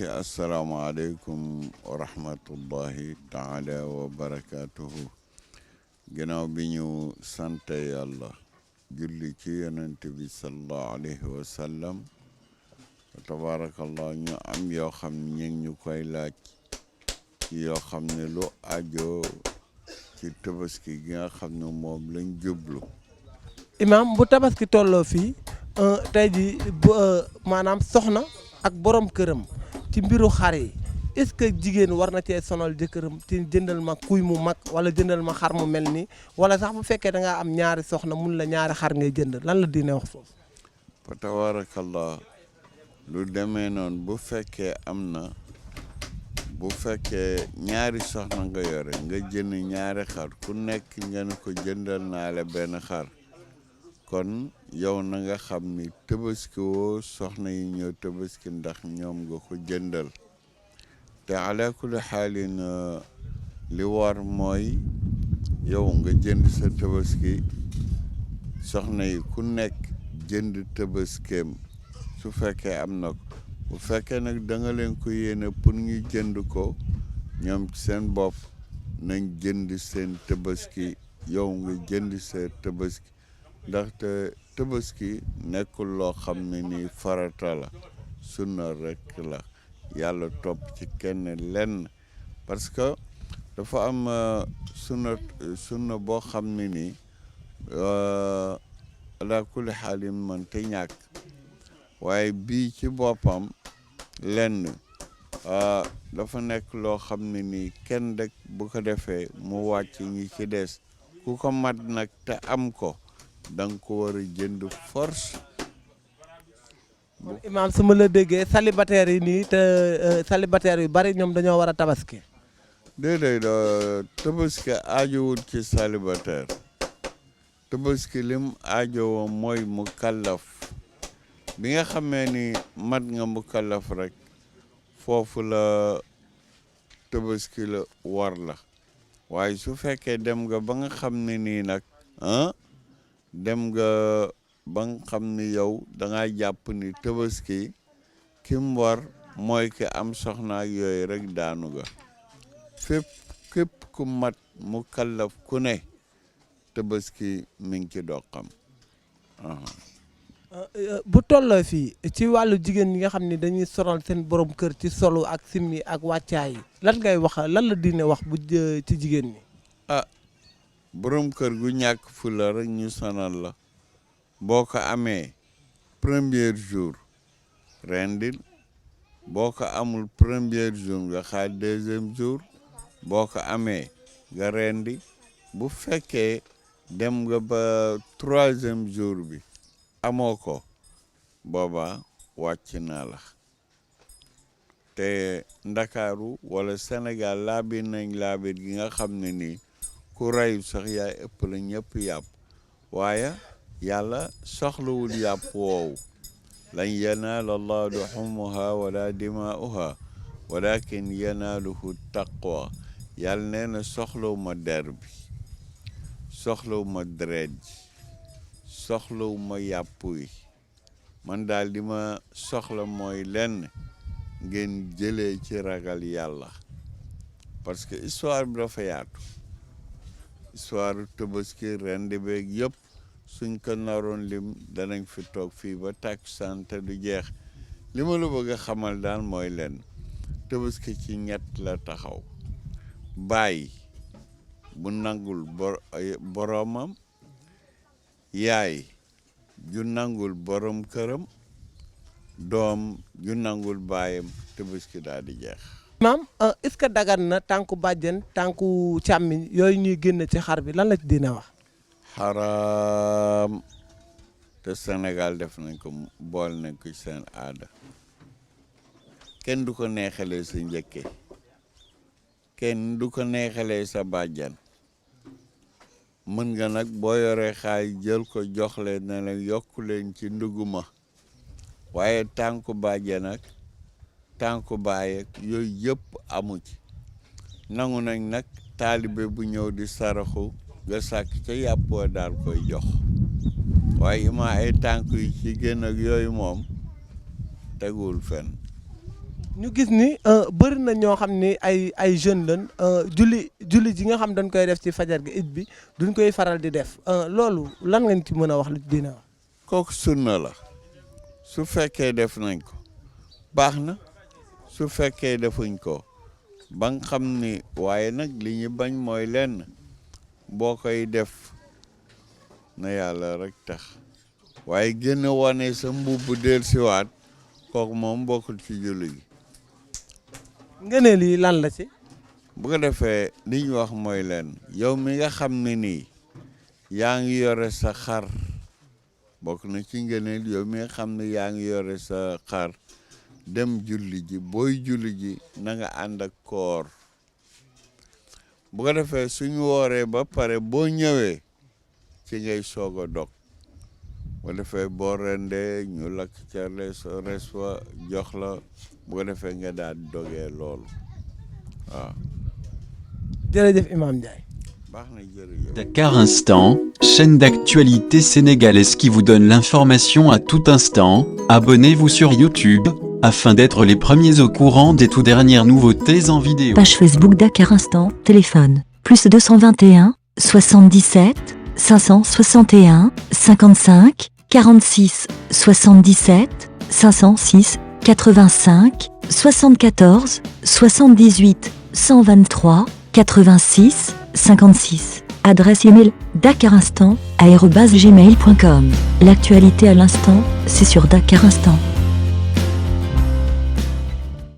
mbokki asalaamaaleykum wa rahmatullahi taala wa barakaatuhu ginnaaw bi ñu sante yàlla julli ci yonent bi sallallahu alayhi wa sallam tabaarakallah ñu am yoo xam ne ñu koy laaj yoo xam ne lu ajo ci tabaski gi nga xam ne moom lañ jublu. Imaam bu tabaski tolloo fii tey ji maanaam soxna ak borom këram ci mbiru xar yi est-ce que jigéen war na cee sonal jëkkëram ci jëndal ma kuy mu mag wala jëndal ma xar mu mel nii wala sax bu fekkee da ngaa am ñaari soxna mun la ñaari xar ngay jënd lan la diine wax foofu. fa tabarakallah lu demee noonu bu fekkee am na bu fekkee ñaari soxna nga yore nga jënd ñaari xar ku nekk nga ne ko jëndal naa la benn xar kon yow na nga xam ni tabaski woo soxna yi ñëw tabaski ndax ñoom nga ko jëndal te ala kulli xaalin li war mooy yow nga jënd sa tabaski soxna yi ku nekk jënd tabaskeem su fekkee am na ko bu fekkee nag da nga leen ko yéene pour ñu jënd ko ñoom ci seen bopp nañ jënd seen tabaski yow nga jënd sa tabaski ndaxte tabaski nekkul loo xam ne ni farata la sunna rek la yàlla topp ci kenn lenn parce que dafa am sunna boo xam ne ni ala kulli xaalin man te ñàkk waaye bii ci boppam lenn dafa nekk loo xam ne ni kenn rek bu ko defee mu wàcc ñi ci des ku ko mat nag te am ko danga ko war a jënd force. Imaam su ma la déggee célibataire yi nii te célibataire yu bari ñoom dañoo war a tabaski. déedéet tabaski aajowul ci célibataire tabaski lim aajowoo mooy mu kallaf bi nga xamee ni mat nga mu kallaf rek foofu la tabaski la war la waaye su fekkee dem nga ba nga xam ne nii nag dem nga ba nga xam ni yow da nga jàpp ni tabaski kim war mooy ki am soxna ak yooyu rek daanu nga képp ku mat mu kallaf ku ne tabaski mi ngi ci doxam. bu tolloo fii ci wàllu jigéen ñi nga xam ne dañuy sonal seen borom kër ci solu ak simmi ak wàccaay yi lan ngay wax lan la diine wax bu ci jigéen ñi. borom kër gu ñàkk fula rek ñu sonal la boo ko amee premier jour rendil boo ko amul premier jour nga xaar deuxième jour boo ko amee nga rendi bu fekkee dem nga ba troisième jour bi amoo ko booba wàcc naa la te Ndakaaru wala Sénégal laabir nañ laabir gi nga xam ne nii ku rayu sax yaay ëpp la ñëpp yàpp waaye yàlla soxlawul yàpp woowu lan yanaala llaaha luhuumuhaa wala dimaa'uhaa walakin yanaaluhu taqwa yàlla nee na soxlawu ma der bi soxlawu ma deret ji soxlawu ma yàpp yi man daal di ma soxla mooy lenn ngeen jëlee ci ragal yàlla parce que histoire bi dafa yaatu histoire tabaski rendi beeg yëpp suñ ko naroon lim danañ fi toog fii ba takkusaan te du jeex li ma la bëgg a xamal daal mooy leen tabaski ci ñett la taxaw baay bu nangul boromam yaay ju nangul borom këram doom ju nangul baayam tabaski daal di jeex. Imaam est-ce que dagan na tànku bàjjen tànku càmmiñ yooyu ñuy génn ci xar bi lan la ci diine wax. xaraam te Sénégal def nañ ko bool nañ ko seen aada kenn du ko neexalee sa njëkke kenn du ko neexalee sa bàjjan mën nga nag boo yoree xaay jël ko jox leen ne leen yokku leen ci nduguma waaye tànku bàjjen nag tànku baay ak yooyu yëpp amu ci nangu nañ nag taalibe bu ñëw di saraxu nga sàkk ca yàppoo daal koy jox waaye ma ay tànk yi ci génn ak yooyu moom teguwul fenn ñu gis ni bëri na ñoo xam ni ay jeunes lañ julli ji nga xam dañ koy def ci fajar gi it bi duñ koy faral di def loolu lan ngeen ci mën a wax lu dina wax. kooku sunna la su fekkee def nañ ko baax na su fekkee defuñ ko ba nga xam ni waaye nag li ñu bañ mooy lenn boo koy def na yàlla rek tax waaye gën a wane sa mbubb del siwaat kooku moom bokkul ci julli gi. ngëneel yi lan la ci. bu ko defee li ñu wax mooy leen yow mi nga xam ne nii yaa ngi yore sa xar bokk na ci ngëneel yow mi nga xam ne yaa ngi yore sa xar dem julli ji booy julli ji na nga ànd ak koor bu ko defee suñu wooree ba pare boo ñëwee ci ngay soog a dog bu defee boo rendee ñu lakk ca res fa jox la bu ko defee nga daal di dogee loolu waaw. jërëjëf Imam Ndiaye. baax na jërëjëf. Dakar Instant, chaîne d'actualité sénégalaise qui vous donne l'information à tout instant. Abonnez-vous sur YouTube afin d'être les premiers au courant des tout dernières nouveautés en vidéo. Page Facebook Dakar Instant, téléphone, plus 221, 77, 561, 55, 46, 77, 506, 85, 74, 78, 123, 86, 56. Adresse email dakarinstant@gmail.com. L'actualité à l'instant, c'est sur Dakar Instant.